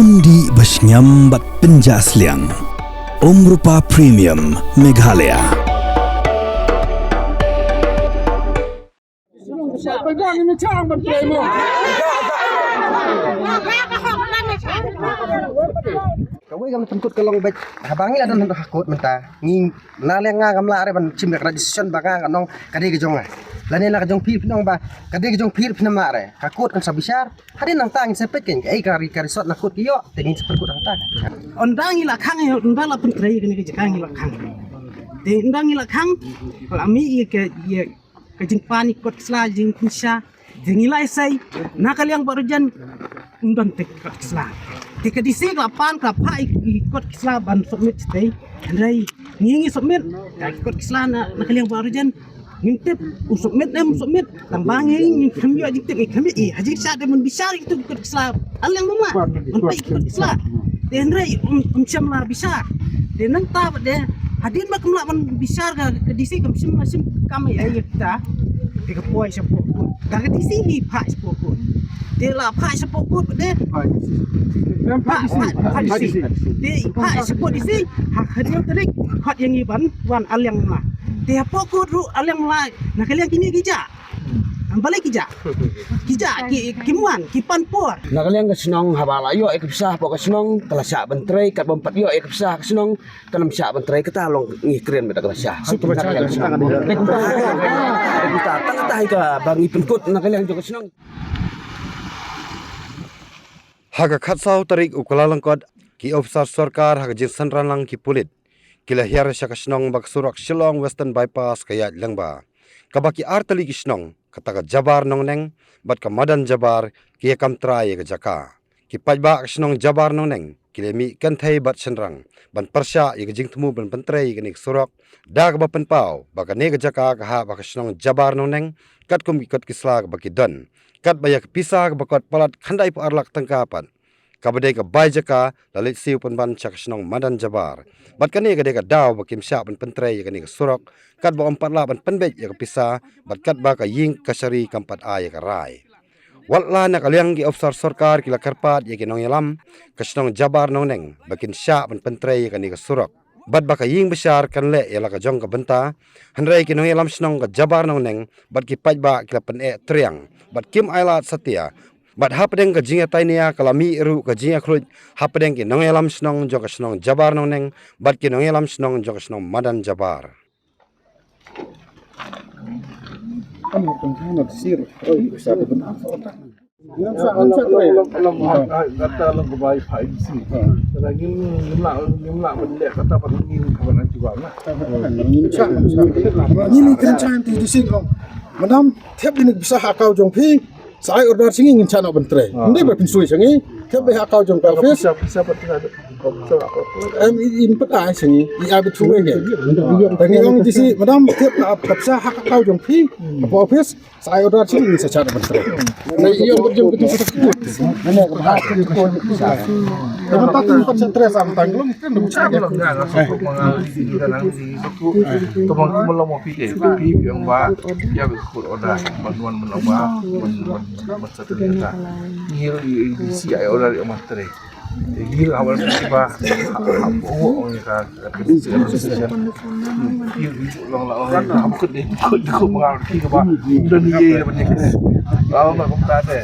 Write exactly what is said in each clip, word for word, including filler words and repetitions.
Ym dih ba shngiam bad pynjah sliang. Umrupa Premium Meghalaya. Kawei kam pynkut ka long bad haba ngi la don ha kut mynta ngi na liang nga ngam lah re ban shim ka decision ba nga ka nong ka dei ka jong nga. Lane na ka jong phi phin ong ba ka dei ka jong phi phin ym lah re. Ka kut kan sa bishar. Hadien nangta ngin sa peit kein kaei ka ri ka resort na kut ki ïoh te ngin sa pynkut hangta. Ynda ngi la khang, ynda la pyntrei kane ka jaka ngi la khang. Te ynda ngi la khang la mih ïa ka ïa ka jingpan ïa kot ki sla jingpynsha. Te ngi la isei na ka liang Bah Rajen ym don te kot ki sla. Te ka D C ka la pan ka la phah ïa kot ki sla ban submit te. Hynrei ngi ngi submit ka kot ki sla na na ka liang Bah Rajen. Ngim tip u submit ne ym submit. Tang ba ngi ngim kham ïoh jingtip, ngim kham ïoh i ha jingshah de ban bishar ïa kitu ki kot ki sla. Aliang mama ban peit ki kot ki sla. Te hynrei um um shym la bishar. Te nangta ba de hadien ba kam lah ban bishar ka ka D C kam shym la shim kam ïa ïa kita. Te ka poi shapoh kut. Ka ka D C hi phah shapoh kut. Te la phah shapoh kut ba de. Phah phah phah D C. Te phah shapoh D C ha ka hynñiew tarik khot ïa ngi ban wan aliang mama. Te hapoh kut ruh aliang mama na ka liang kine ki jah. Balei ki jah? Ki jah ki ki muan ki pan por. Na ka liang ka shnong haba la ïoh ïa ka pisa hapoh ka shnong ka la shah ban trei, katba ym pat ïoh ïa ka pisa ha ka shnong kan ym shah ban trei, kata long ngi kren bad ka la shah. Suk ka ba shah ka shnong. Kumta tang kata hi kaba ngi pynkut na ka liang jong ka shnong. Ha ka khatsaw tarik u Kyllalyngkot ki ophisar sorkar ha ka jingsynran lang ki pulit ki la hiar sha ka shnong ba ka surok Shillong Western Bypass ka ïaid lyngba. Kaba ki artylli ki shnong, kata ka Jabar Nongneng bad ka Madan Jabar, ki ïa kam trai ïa ka jaka. Ki paidbah ka shnong Jabar Nongneng ki la mih kynthei bad shynrang ban pyrshah ïa ka jingthmu ban pyntrei ïa kane ka surok, da kaba pynpaw ba kane ka jaka ka hap ha ka shnong Jabar Nongneng katkum ki kot ki sla kaba ki don, katba ïa ka pisa kaba kot palat khyndai phew ar lak tyngka pat. Kaba dei ka bai jaka la leit siew pynban sha ka shnong Madan Jabar. Bad kane ka dei ka daw ba kim shah ban pyntrei ïa kane ka surok, katba ym pat lah ban pynbeit ïa ka pisa, bad katba ka ïing ka shari kam pat ai ïa ka rai. Wat la na ka liang ki ophisar sorkar ki la kyrpad ïa ki nongïalam ka shnong Jabar Nongneng ba kin shah ban pyntrei ïa kane ka surok. Bad ba ka ïing bishar kan leh ïa la ka jong ka bynta. Hynrei ki nongïalam shnong ka Jabar Nongneng bad ki paidbah ki la pyneh triang bad kim ailad satia. Bad hapdeng ka jingïatainia ka la mih ruh ka jingïakhluit hapdeng ki nongïalam shnong jong ka shnong Jabar Nongneng bad ki nongïalam shnong jong ka shnong Madan Jabar. Madam, tep ïa ka pisa ha account jong phi. Sa ai order sha ngi ngin shah noh ban trei. Ym dei ba pynsui sha ngi. Tep ïa ka account jong ka office. Em, i, i, ym pat ai sha ngi. I ai ba through ïa ngi. Tang ngi ong D C, madam, tep ka pisa ha account jong phi. Ka office. Sa ai order sha ngi ngin sa shah noh ban trei. Nai i ong ba jong ka tu ka tu. Ka ban ta tu pat sa trei sa tang. Ka ban ta tu pat sa trei. Tobang kumba long ma phi te, phi phi ong ba ïa ba kut order ban wan ban ong ba ban ban sa tu ta. Ngi ri ri si ai order ïa ma trei. Ngi ri awal phi ba ha ha ong ka ka decision. Phi ri long la ong ha kut de kut kut ma phi ka ba. Don ye ban ye. Law ma kumta te.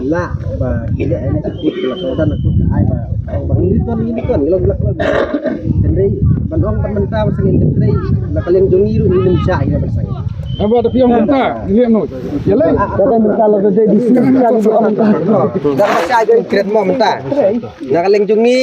Lah ba ki leh ïa ka kut ka la ka dan ka kut ka ai ba ong ba ngi ton ngi ton ngi long lak long. Hynrei ban ong ban mynta ba sngewthuh hynrei la ka liang jong ngi ruh ngi nym shah ïa ba sngewthuh. Aba da piang mynta ngi leh noh. Ïa leh. Ka dei mynta la ka dei di sini ka dei ong mynta. Da ba shah jong kret mo mynta. Na ka liang jong ngi.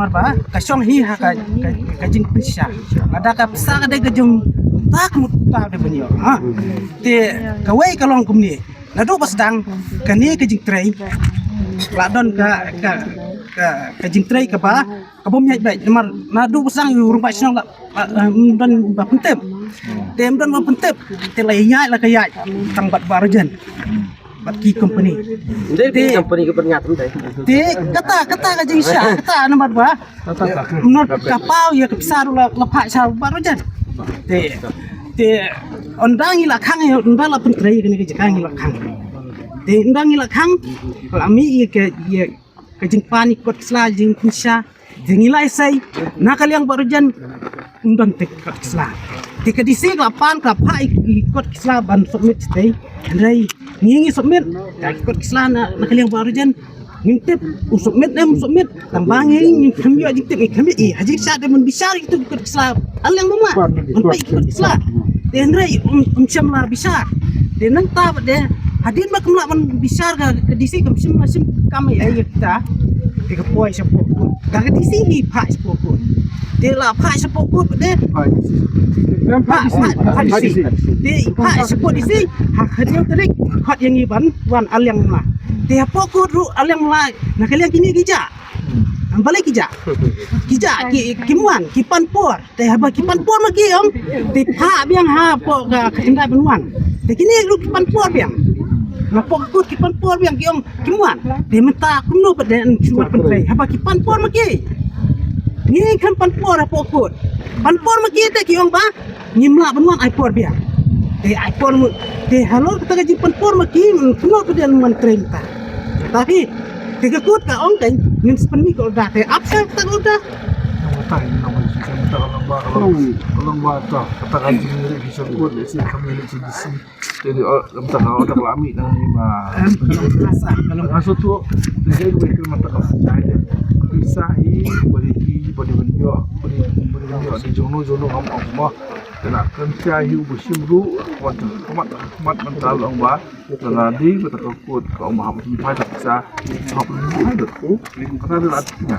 namar ba ka shong hi ha ka, ka, ka jingpynshisha. Lada ka pisa ka dei ka jong ta ka mut ta dei ban ïoh. Ha. Te kawei ka long kumne. Naduh ba sdang kane ka jingtrei la don ka, ka, ka, ka jingtrei kaba, kaba ym ïaid beit. Namar naduh ba sdang u rangbah shnong la, la, eh, ym don ba pyntip. Te ym don ba pyntip. Te la ïaid la ka ïaid tang bad Bah Rajen. Bad ki company. Ym dei ki company ki pynïap ym dei. Te kata, kata ka jingshisha, kata namar ba Not ka paw ïa ka pisa ruh la, la phah sha Bah Rajen. Te, te ynda ngi la khang ïa, ynda la pyntrei kane ka jaka ngi la khang. Te ynda ngi la khang la mih ïa ka, ïa ka jingpan ïa kot ki sla jingpynshisha. Te ngi la ïasei na ka liang Bah Rajen ym don te kot ki sla. Te ka D C ka la pan ka la phah ïa kot ki sla ban submit te. Hynrei ngi ngi submit ka kot ki sla na, na ka liang Bah Rajen. Ngim tip u submit ne ym submit. Tang ba ngi ngim kham ïoh jingtip, ngim kham ïoh i ha jingshah de ban bishar ïa kitu ki kot ki sla. Aliang mama ban peit ki kot ki sla. Te hynrei um, um shem la bishar. Te nangta bad de hadien ba kam lah ban bishar ka, ka D C kam shim la shim kam ïa, ïa kita. Te ka poi shapoh kut. Ka, ka D C hi phah shapoh kut. Te la phah shapoh kut bad de. Phah, phah, phah D C. Te phah shapoh D C ha ka hynñiew tarik khot ïa ngi ban wan Aliang mama. Te hapoh kut ruh Aliang mama na ka liang kine ki jah. Balei ki jah? Ki jah ki, kim wan, ki pan por. Te haba ki pan por ma ki ong te phah biang hapoh ka, ka khyndai ban wan. Te kine ruh ki pan por biang. Napoh kut ki pan por biang ki ong kim wan. Te mynta kumno pat de yn shu wan pyntrei haba ki pan por ma ki. Ngi khlem pan por hapoh kut. Pan por ma ki te ki ong ba ngim lah ban wan, ai por biang. Te ai por mut. Te halor kata ka jingpan por ma ki, kumno pat de yn wan trei mynta. Tapi te ka kut ka ong kan ngin sa pynmih ka order, te ap sha kata ka order. Kata ka long ba, ka long, ka long ba ta, kata ka jingri ki sha kut, le si kami le si D C. Te di, oh, kata ka order ka la mih nang ni ba. Em, ka long rasa, ka long rasa tu. Te ka, ka, ka mata ka jai. Pisa hi, bari hi, bari ban ïoh, bari, bari ban ïoh di jong no, jong no ngam ong mo. Te na kan sia hi u bashim ruh, khmat, khmat, khmat ban tal ong ba. Te la di ba ta ka kut ka ong ba hap sim phai ta pisa. Hap sim phai ta ku. Kata da la tnya.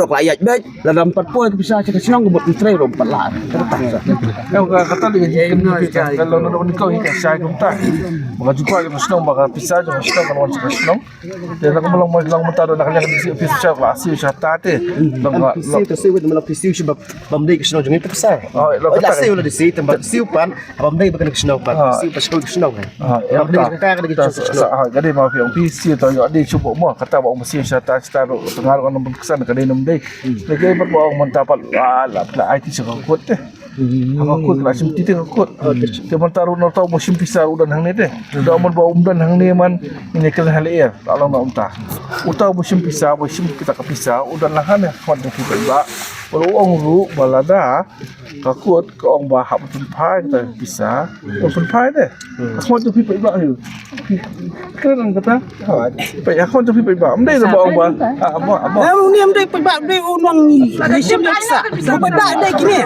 ruh ka la ïaid beit. Lada ym pat poi ka pisa sha ka shnong ka mut ym trei ruh ym pat lah. Ka ta sa. Ïa ka kata dei ka jingkynmaw ka long na ka shnong ba ka jubab ka shnong ba ka pisa jong ka shnong ka long sha ka shnong. Te na ka long long mynta na ka liang ka dei ka pisa sha ka la siew sha ta te. Long ka pisa te siew ba bam dei ka shnong jong ka pisa. Oh, long ka ta. Siew la dei siew tang ba siew pan. Haba ym dei ba kane ka shnong pat. Ah. Siew pat sha ka shnong, eh. Ah, ïa, ka dei ka, ka dei ka shnong. Ah, ka dei ma phi ong phi siew ta ïoh dei shu bok mo kata ba ong siew sha ta sha ta ruh tnga ruh ngam phew san ka dei nam dei. Lagi ba ong mynta pat la la la ai ti sha ka kut te. Ha ka kut la shim ti te ka kut. Te mynta ruh na ta ba shim pisa ruh dan hangne te. Da man ba um dan hangne man ini kal hal er. La long na um ta. Uta ba shim pisa ba shim kita ka pisa u dan la hangne khot da ki ba. Ong ruh ba lada ka kot ka ong ba hap pynphai kata pisa, pynphai de. Ka khot jong phi paidbah hi. Kren kata. Paidbah, ka khot jong phi paidbah. Ym dei ba ong ba. Ah, ba, ba. Em, ni em dei paidbah, dei u nong ni. Dei shim dei pisa. Paidbah dei kine.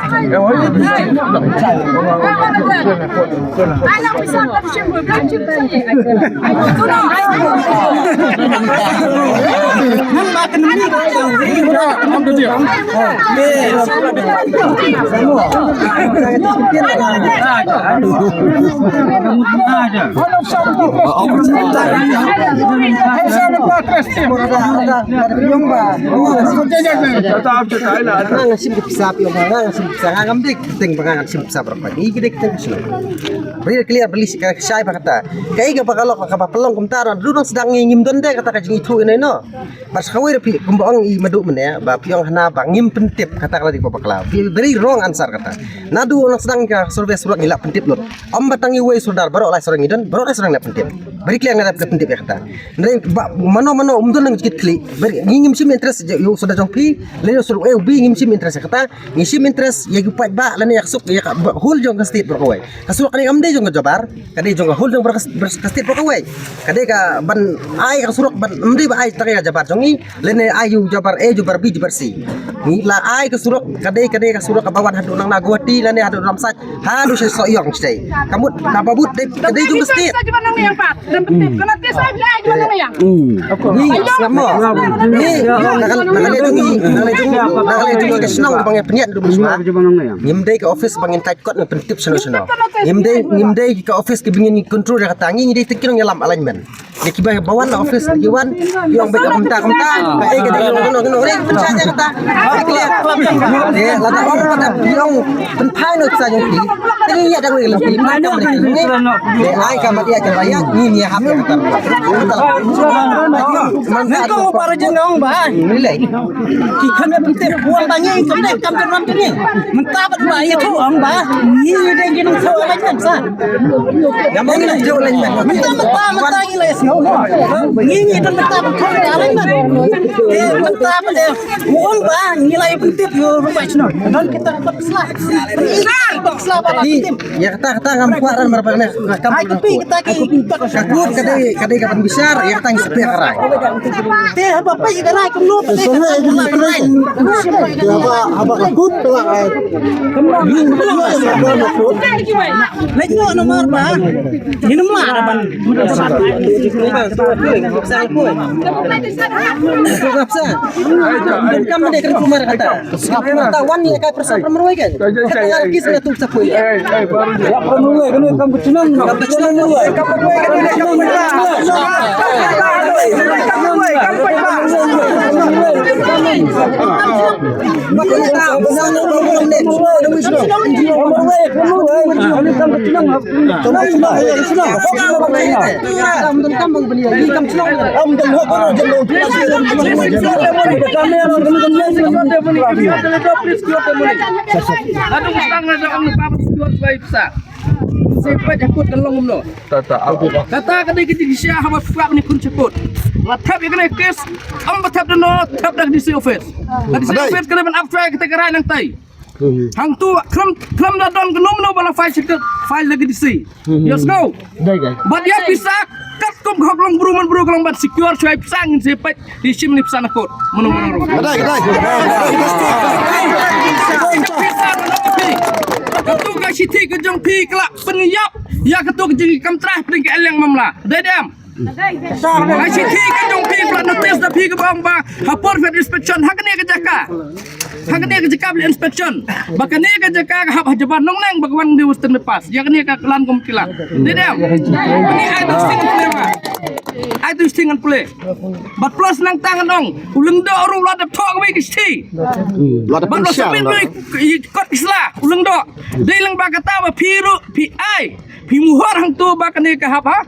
Nga shim pisa, phi ong nga shim pisa, nga ngam dei kyrteng ba nga shim pisa baroh. Ngi ki dei kyrteng shnong. Bri clear bli shi ka shai ba kata. Kaei kaba ka lok kaba pynlong kumta, naduh nang sdang ngi ngim don de kata ka jingithuh ino ino. Bad sa kawei ruh phi kumba ong i Madu mynne ba phi ong hana ba ngim pyntip, kata ka la dei kaba bakla. Very wrong answer kata. Naduh nang sdang ka survey surok ngi la pyntip lut. Ym ba tang iwei sordar, baroh lai sordar ngi don, baroh lai sordar ngi la pyntip. Very clear ngi la pyntip ïa kata. Ngi ba mano mano um don nang jingkit khlieh. Very, ngi ngim shim interest ïa u sordar jong phi, lane u sordar A, u B ngim shim interest ïa kata. Ngi shim interest ïa ki paidbah lane ïa ka suk ïa ka ba, whole jong ka state baroh kawei. Ka surok kane kam dei jong ka Jowai, ka dei jong ka whole jong baroh ka, baroh ka state baroh kawei. Ka dei ka ban ai ka surok ban, ym dei ba ai tang ïa ka Jowai jong ngi, lane ai ïa u Jowai A, Jowai B, Jowai C. Ngi la ai ka surok, ka dei, ka dei ka surok kaba wan haduh nang na Guwahati lane haduh Ramsait, haduh sha Sohiong shatei. Ka mut kaba bud dei, ka dei jong ka state. Ni, sngap mo. Ni, na ka, na ka liang jong ngi, na ka liang jong ngi, na ka liang jong ngi ka shnong ba ngi pynïaid ruh ba sma. Ngim dei ka office ba ngin tait kot ngan pyntip shano shano. Ngim dei, ngim dei ka office kaba ngin control ïa kata. Ngi, ngi dei tang ki nongïalam alignment. Dei kiba, ba wan na office, ki wan, ki ong beit kumta kumta. Ka ei ka dei nong nong nong, ei pynshai ïa kata. Ka clear. Dei lada ong kata ki ong pynphai noh sa jong ki. Te ngi ïa dang ngi lem ki. Dei ai ka mat ïa ka ba ïa, ngi ïa hap ïa kata. Man ka ko para jong nong ba. Relay. Ki kham ïa pyntip, wan ba ngi kam dei kam dei ram jong ngi. Mynta bad ba ïathuh ong ba ngi dei ki nongthoh alignment sa. Mynta mynta mynta ngi la ïasngew mo. Ngi ngi don mynta ba thoh alignment. Eh, mynta ba dei ong ba ngi la ïa pyntip ïa u Rupai Shnong. Don kita ka sla. Ka sla ba la pyntip. Ïa kata, kata ngam kwah ran mar ba ne. Ai ka pi kata ki. Ka kut ka dei, ka dei ka ban bishar, ïa kata ngi sa peh ka rai. Te haba peh ka rai kumno peh ka rai. Haba, haba ka kut ka la ai. Leit noh namar ba ngin ym lah ban. Kam dei ka kumar kata. Kata wan ïa ka pyrsa pyrsa marwei kan. Kata ngar kis na tu sa pui. Ïa pyrsa marwei kan kam ka chnong. Kam ka chnong marwei. Kata ka dei ka jingshisha haba phi kwah ban ïakhun sha kot. La thep ïa kane ka case, ym ba thep da no, thep da ka D C office. Ka D C office ka dei ban ap trai kata ka rai nangtai. Hangto khlem, khlem da don kano kano ba la file sha ka, file da ka D C. Ïa sngew. Bad ïa pisa katkum ka hok long bru man bru ka long ban secure shuwa ïa pisa ngin sa peit. Te shim ni pisa na kot. Mano mano ruh. Kadai, kadai. Pisa mano phi. Kato ka shithi ka jong phi ka la pynïap ïa kato ka jingkam trai pdeng ka liang mamla. Dei dem. Ka shithi ka jong phi ka la notice da phi kaba ong ba ha por phi inspection ha kane ka jaka. Ha kane ka jaka phi inspection. Ba kane ka jaka ka hap ha Jowai Nongleng ba ka wan da Western Bypass. Ïa kane ka lan kum kilan. Dei dem. Ai tu sting pule. Ai tu sting pule. Bad plus nangta ngan ong, u Lyngdoh ruh la dep thoh kawei ka shithi. Bad la submit kawei ka kot ki sla u Lyngdoh. Dei lang ba kata ba phi ruh phi ai, phi muhur hangto ba kane ka hap ha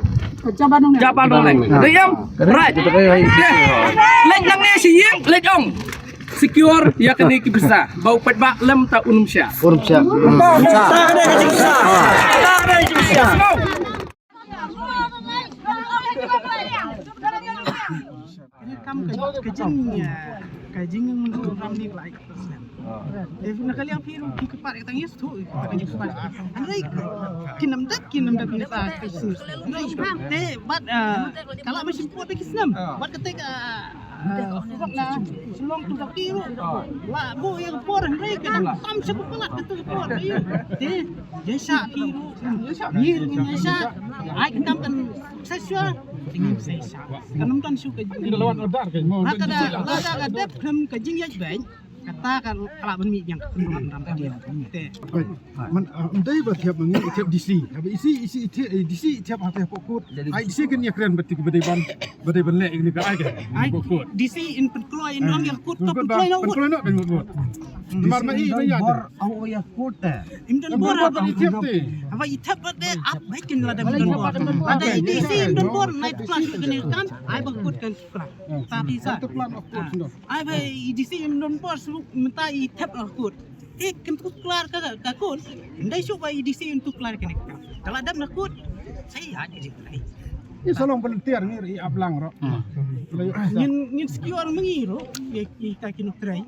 Jowai Nongleng. Dei em? Right. Leit nangne sha ïing, leit ong. Secure ïa kane ki pisa. Ba u paidbah lem ta un ym shah. Un ym shah. Kam ka, ka jing, eh, ka jing ngi ngi ram ni lai. Te na ka liang phi ruh ki kyrpad ka tang ïa sdang, ki kyrpad. Hynrei kin ym dep, kin ym dep ïa ka sdang. Hynrei te bad, ah, ka la ma shim pud da ki snem. Bad kata ka, ah, hok na Shillong tu ka ki ruh. La buh ïa ka por hynrei ka dang tam sha ka palat kata ka por. Te ïa sha phi ruh. Ïa sha, ïa sha. Ai ka tam kan success shuwa. Kan ym tan shu ka. Ka lawan order ka mo. Ha ka da, lada ka dep khlem ka jingïaid beit. Kata ka la ban mih ïa ka kynduh ram ram. Te. Man, ah, ym dei ba thiap ma ngi, thiap D C. Haba D C, D C thiap, eh, D C thiap ha te hapoh kut. Ai D C kan ïakren bad ti ba dei ban, ba dei ban leh ïa kane ka ai ka. Ai hapoh kut. D C in pynkloi in ong ïa kut, to pynkloi noh kut. Pynkloi noh kut. Mar ma i ba ïa. Bor, au ïa kut te. Im don bor ba i thiap te. Haba i thiap ba te ap ba kin lada im don bor. Lada i D C im don bor, nai plan kane kan, ai ba kut kan plan. Tapi sa. Ai ba i D C im don bor, shu mynta i thep na kut. Te kin tu klar ka, ka kut. Ndai shu ba i D C im tu klar kane ka. Ka la dep na kut. Sa ïa ji ji. Ni sa long volunteer ni ri ap lang ro. Ngin, ngin secure ma ngi ro. Ïa, ïa ka ki nongtrei.